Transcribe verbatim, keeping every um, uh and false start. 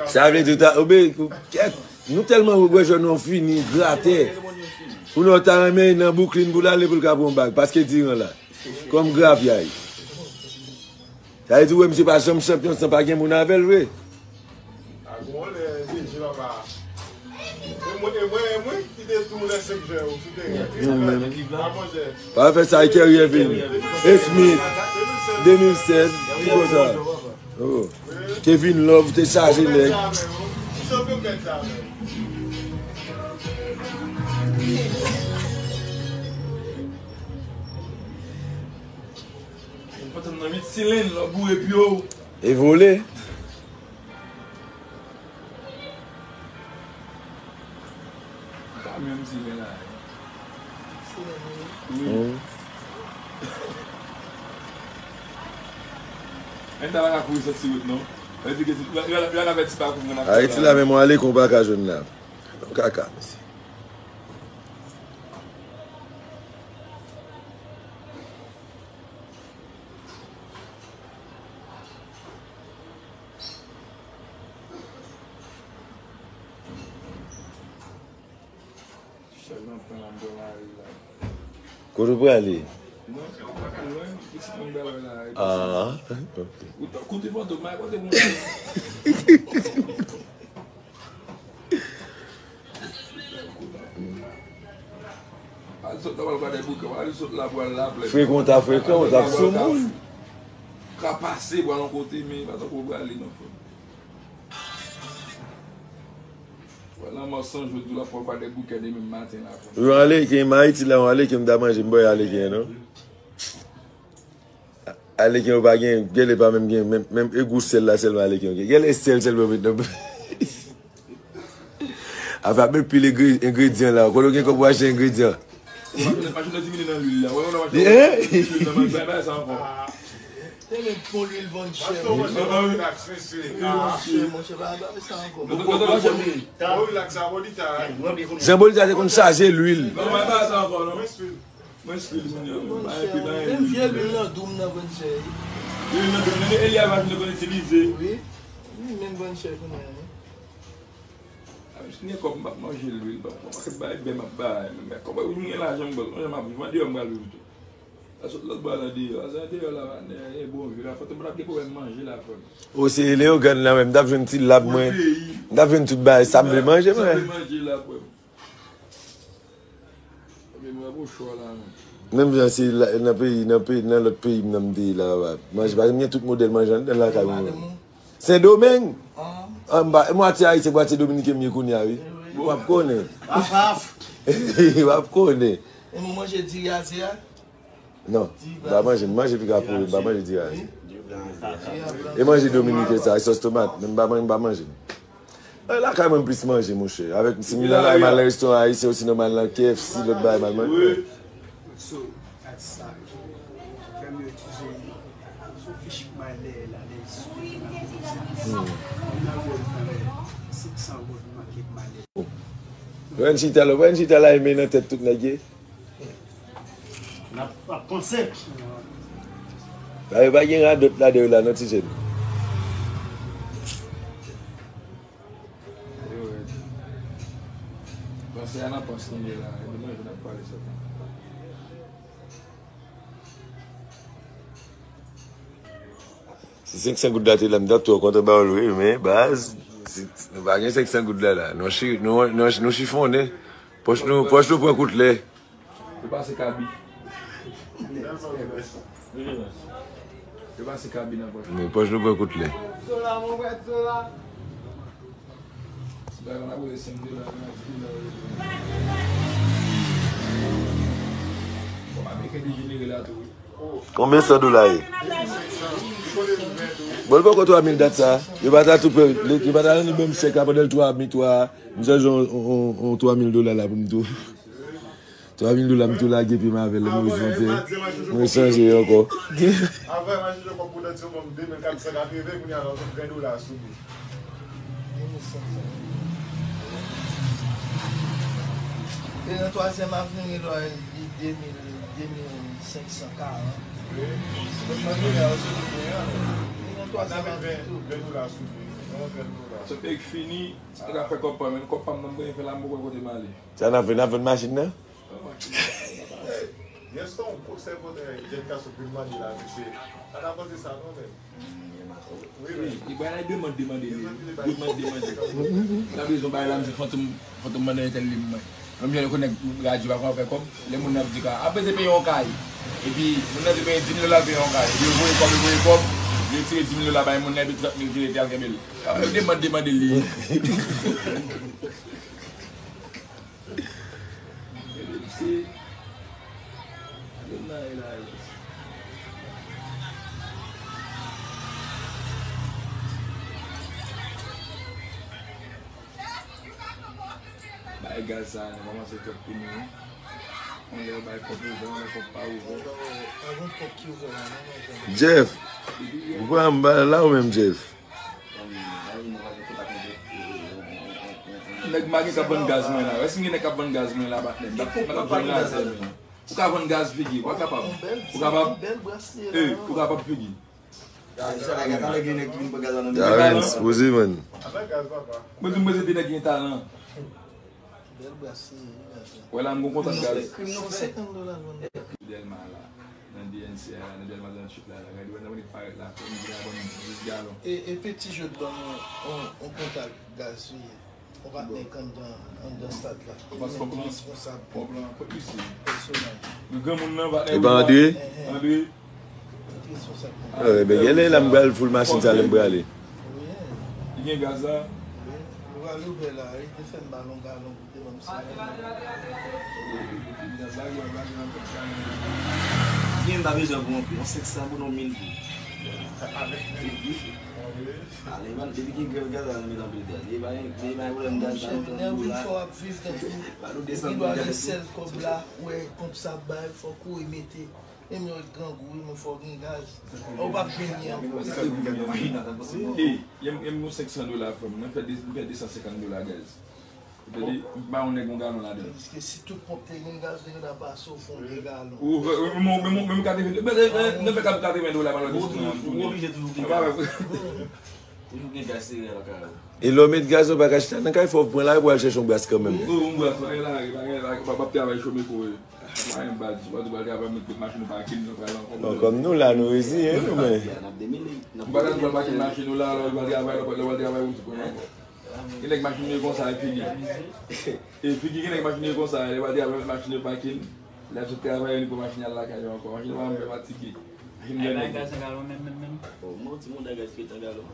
Sa vle di, ou ta, oube, kèt, nou tèlman wè jwè nou fini, gratè. Pou nou ta renmen nan Brooklyn pou l ale pou l ka pran bag, paske Diran la. Kòm grapyay. Sa vle di, wè, misye pa janm chanpyon san pa gen moun avè l, vre. A, gon lè, G G papa. E mwen, e mwen, e mwen ki te tou lè senk jwè yo sou teren. Non, men. A, monchè. Pa fè sa, Kyrie Irving. Smith. De mil sèz. Ki konsa? Oh. Kevin Love te chaje nèg. Ki chanpyon pèt sa, men? Pantan nan Midsilin, lò boure pye w. E vole. Pa menm Midsilin la. Wi. Hmm. Mwen ta pa ka kouri soti wout non. Sa vle di ke si, yo, yo, yo avèti pa kouri nan Ayiti la, menm yon ale kon pa ka jwenn la. Kaka, mesye. Chèf nan pran la, m pran lari la. Kote w prale? Non, lwen, pitit mwen pral wè la. Ah, ok. Ou t-, koute fantom, mwen kote moun. Al sot la, al gade bouke, al sot la, pral la plè. Frekan, ta frekan, ou t ap sou moun. Ka pase, pral yon kote, men pa tankou pral li nan fon. Wè, nan mò san jou, tou la, pral gade bouke demen maten la. Yon aleken, m Ayiti la, yon aleken, m ta manje, m ba yo aleken, non? Aleken yo pa gen, gèlè pa menm gen, menm, menm e gou sèl la sèlman aleken yo gen. Gèlè sèl sèlman yo met nan. Afè ap met pil engre-, engredyan la. Kote w gen kòb pou achte engredyan? Machin nan diminye nan lwil la. Wè, wè, machin nan diminye nan lwil la, bay sa ankò. Te met bon lwil vann chè. Monchè, monchè, pa, pa sa ankò. Jan Bolita te konn chaje lwil. Non, bay sa ankò, non. Mwen stil moun yo, mwen pa epi nan. Menm vye lwil nan doum nan vann chè wi. Lwil nan doum nan, e li a machin yo konn itilize. Wi. Li menm vann chè kounye a wi. A, si gen kòb, m p ap manje lwil, m p ap manje bay bè, m ap bay. Men kòb, ou gen lajan, m pral manje, m ap viv an deyò, m pral viv tou. Sa sot lòt bò a nan deyò, sa deyò la, e bon vi la, fò m p ap gen pwoblèm manje la, frè m. O, se Leyogàn la, mwen, m t ap jwenn ti lab mwen. M t ap jwenn tout bagay, sa m vle manje, mwen. Sa m vle manje la, frè m. Menm jan se la, nan peyi, nan peyi, nan lòt peyi m nan m te ye la, papa. Manje, pa gen tout modèl manje anndan lakay mwen. Sendomeng? An, m pa, mwatye ayisyen, mwatye dominiken m ye kounye a, wi. W ap konnen. W ap konnen. E nou manje diri a tè a? Non, m pa manje, m manje piga pouri, m pa manje diri a tè. E manje dominiken sa, e sòs tomat, men m pa man-, m pa manje. E lakay mwen m plis manje, monchè. Avèk, si m nan lakay, m al nan restoran ayisyen, osinon m al nan K F C, lòt bagay, m al manje. So, at sa, fè m yo itilize sou fich malè la, lè sou fich malè. Hmm. Nan vè fè senk san goud, manke malè. Pran chita la, pran chita la, e men nan tèt tout nèg ye. N ap, ap panse. Sa yo pa gen radòt ladan yo la non, ti jèn. Panse a nan panse nou ye la, e nou menm n ap pale sèlman. Si senk san goud la te la, m t ap twò kontan ba w l, wi, men, baz, si, nou pa gen senk san goud la, la. Nou chi-, nou, nou, nou chifonnen. Pòch nou, pòch nou pran kout lè. Yo pase kabi. Yo pase kabi nan pòch. Men pòch nou pran kout lè. Konbyen san dola ye? Bon, l poko twa mil dat sa. Yo pa ta tou pè, yo pa ta rann li ban m chèk la pandan l twa mil twa. M chèche yon, yon, yon twa mil dola la pou m tou. Twa mil dola m tou lage pye m avè l, mwen vin fè, mwen chanje ankò. Avè m al chanje kòb pou dòt yo ban m de mil kat san katreven, kounye a la, yon ven dola sou li. E nan twazyèm avni, gen dwa li de mil, de mil senk san karant. Lòt manje la, yo sou li, N ap met ven, ven dola sou li. Yon ven dola. Sot perik fini, se te ka fè kòb pa m, men kòb pa m nan, m genyen fè la, m poko wè kote m ale. Sa n ap fè, n ap vann machin nan? Yès lan, yon gwo sèvotè, Jeff Castro vin mande la, mesye. Pa ta panse sa, non, men. Wi, wi. Li bay la, li demande, demande li. Demande, demande. Sa vle di yon bagay la, m di fantom, fantom mande entèl li mwen. Menm jan lè konnen radyo pa konn fè kòb, lè moun nan ap di ka, ap beze peye yon kay. Epi, moun nan di peye dis mil dola peye yon kay. Epi, yo voye kòb, yo voye kòb, yo retire dis mil dola bay moun nan, epi trant mil ki rete al kenbe l. Ap demande, demande li. Bay gaz sa a, nou kòmanse twòp pou nou. Yon lè yo bay pòt ouvè, yon lè pòt pa ouvè. Jeff, ou pa anba la ou menm, Jeff? Nèg m pa gen k ap vann gaz mwen la. Èske m gen nèg k ap vann gaz mwen la, patnè? M t ap, m t ap jwenn razè mwen. Ou ka vann gaz, Figi? Ou pa kapab? Ou kapab? Ee, ou kapab, Figi? Darens, poze, man. Mwen di mwen se de nèg gen talan. Wè la, m gon kontak gaz. Dèlma la, nan D N C a la, nan Dèlma tranntuit la, la, gade wè nan minit parèt la, fò m di a banm dis galon. E, e Peti Jod ban m yon, yon, yon kontak gaz, wi. Yon patnè k anndan, anndan stad la. Li menm ki responsab pèsonèl. Men granmoun nan, patnè. E pa Andre? Andre. Li responsab. Ebyen, gen lè la m pral foul machin sa lè m prale. Li gen gaz la. Li pral ouvè la, li te fè m ba l yon galon. Gen m pa bezwen pou anpil, yon senk san goud, yon mil goud. Ale, man, depi gen grèv gaz la, nou met anpil gaz. E pa gen, e pa gen pwoblèm gaz, pa nou pran goud la. Pa nou desann goud la. Sèl kòb la, wè, konp sa bay, fòk ou remete. Menm yon grangou, wi, men fò gen gaz. Ou p ap jwenn li ankò. Ey, yon senk san dola, frè m. Mwen fè de, mwen fè de san senkant dola gaz. Ou te di, m pa yon nèg yon galon ladan. Tandiske si tout ponp te gen gaz, li ta pase w fon de galon. Ou, men, men, men, men, katreven, men, men, men, men, katreven dola, malè, ou oblije toujou gen gaz. Toujou gen gaz serye lakay ou. E lè w met gaz ou pa ka chita nan kay, fò w pran lari pou w al chèche yon bras kanmenm. Ou yon bras, pa gen lari, pa gen lari, pa, pa travay chome kore. Pa gen baz, ou pa tou pral travay, met, met machin ou pakin, nou pral ankò. Bon, kòm nou la, nou reziyen nou, men. Ou pa ka tou pral pakin machin ou la, lè w pral travay, lè w pral travay, ou di pran ankò. Gen nèg machin yo konsa, e Figi. E Figi gen nèg machin yo konsa, lè w pral travay, met machin yo pakin. Lè ap sot travay, yo ni pran machin al lakay yo ankò. Machin yo pa janm fè fatige. Machin de nèg. Ay, bay gaz nan galon menm, menm, menm. Bon, mwen ti moun gaz ki ret nan galon.